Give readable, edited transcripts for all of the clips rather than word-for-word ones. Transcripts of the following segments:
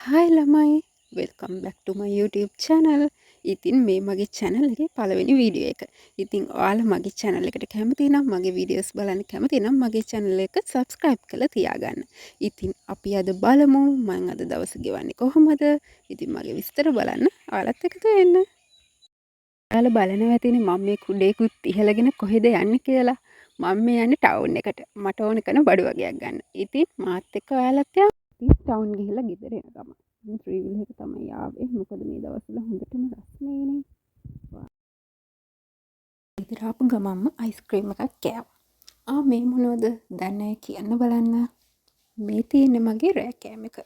Hi ළමයි, welcome back to my YouTube channel. ඉතින් මේ මගේ channel එකේ පළවෙනි වීඩියෝ එක. ඉතින් ඔයාලා මගේ channel එකට කැමති නම්, මගේ වීඩියෝස් බලන්න කැමති නම් මගේ channel එක subscribe කරලා තියාගන්න. ඉතින් අපි අද බලමු මං අද දවස ගෙවන්නේ කොහොමද? ඉතින් මගේ විස්තර බලන්න ඔයාලත් එකතු වෙන්න. ඔයාලා බලනවා ඇතිනේ මම මේ කුඩේකුත් ඉහළගෙන කොහෙද යන්නේ කියලා. මම මේ යන්නේ ටවුන් එකට. මට ඕන කරන බඩු වගයක් ගන්න. ඉතින් මාත් එක්ක ඔයාලත් යමු. ඉතින් ටවුන් ගිහිල්ලා ගෙදර එන ගමන්. ඉතින් ත්‍රිවිල් එක තමයි ආවේ. මොකද මේ දවස්වල හොඳටම රස්නේනේ. ගෙදර ආපු ගමන්ම අයිස්ක්‍රීම් එකක් කෑවා. ආ මේ මොනවද? දන්නේ අය කියන්න බලන්න. මේ තියෙන්නේ මගේ රෑ කෑම එක.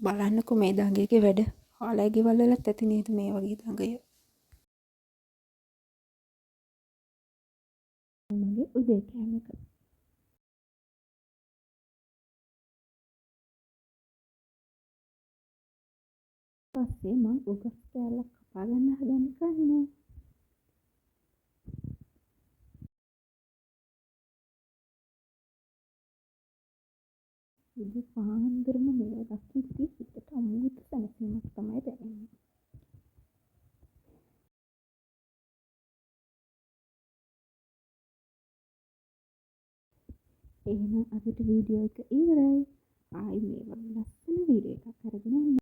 බලන්නකෝ මේ දඟයගේ වැඩ. ඔයාලගේ ගෙවල් වලත් ඇති නේද මේ වගේ දඟය? මගේ උදේ කෑම එක. පස්සේ මං උගස් කෑල්ලක් කපා ගන්න හදන්නේ කන්න. උදේ පාන්දරම මේවා දකිද්දි හිතට අමුතු සැනසීමක් තමයි දැනෙන්නේ. එහෙනම් අදට වීඩියෝ එක ඉවරයි. ආයි මේ වගේ ලස්සන වීඩියෝ එකක් අරගෙන එන්න.